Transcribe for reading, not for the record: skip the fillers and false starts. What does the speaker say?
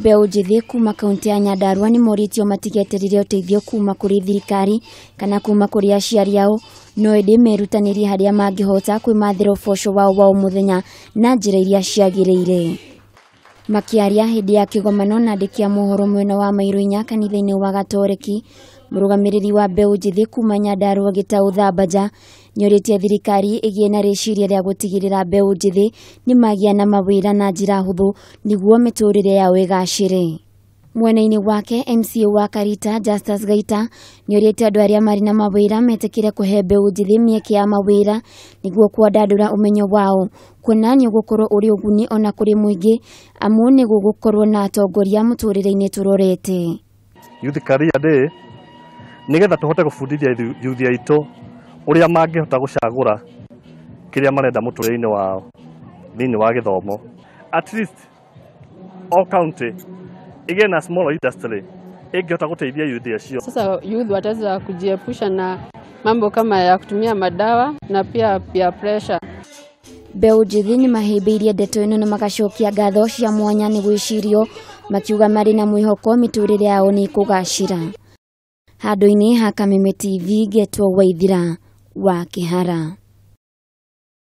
Mbeũ njĩthĩ kuma kaunti ya Nyandarua nĩ morĩtio matigeterere ũteithio kuma kũrĩ thirikari kana kuma kũrĩ aciari ao, no ĩndĩ merutanĩrie harĩa mangĩhota kwĩmathĩra ũboco wao wa o mũthenya na njĩra iria ciagĩrĩire. Makĩaria hĩndĩ ya kĩgomano na andĩki a mohoro mwena wa Mairũ inya kanitha-inĩ wa Gatoreki, mũrũgamĩrĩri wa mbeũ njĩthĩ kuma Nyandarua Gĩtaũ Thambaja nĩorĩtie thirikari ĩgĩe na rĩciria rĩa gũtigĩrĩra mbeũ njĩthĩ nĩ magĩa na mawĩra na njĩra hũthũ nĩguo mĩtũrĩre yao ĩgacĩre. Mwena-inĩ wake MCA wa Karita Justus Gaita nĩorĩtie andũ arĩa marĩ na mawĩra metĩkĩre kũhe mbeũ njĩthĩ mĩeke ya mawĩra nĩguo kwandandũra ũmenyo wao, kuona nĩ ũgũkorwo ũrĩ ũguni ona kũrĩ mũingĩ amu nĩ gũgũkorwo na atongoria mũtũrĩre-inĩ tũrorete. Youth Career Day nigetha tuhote gũbundithia youth aitũ ũrĩa mangĩhota gũcagũra kĩrĩa marenda mũtũrĩre-inĩ wao thĩinĩ wa gĩthomo. At least all county ĩgĩe na small industry ĩngĩhota gũteithia youth acio. Sasa youth wataweza kujiepusha na mambo kama ya kutumia madawa na pia peer pressure. Mbeũ njĩthĩ nĩ mahĩmbĩirie ndeto ĩno na magacokia ngatho cia mwanya nĩ gwĩcirio, makiuga marĩ na mwĩhoko mĩtũrĩre yao nĩ ĩkũgacĩra. Handũ-inĩ ha Kameme TV ngetwo Waithira wa Kĩhara.